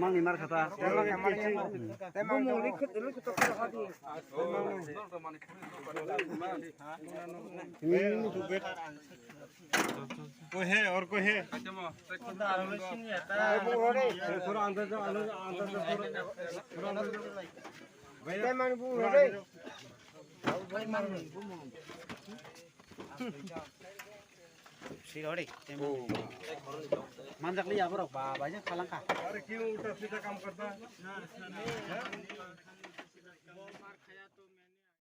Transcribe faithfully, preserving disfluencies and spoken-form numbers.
Mangni mar khata. कोई है और कोई है? थोड़ा अंदर जाओ, अंदर, अंदर जाओ, थोड़ा, थोड़ा अंदर जाओ। भैया, थोड़ा अंदर जाओ। Sirori, manjak liya borok ba, ba, jang khalangkha. अरे क्यों उल्टा सीधा काम करता है?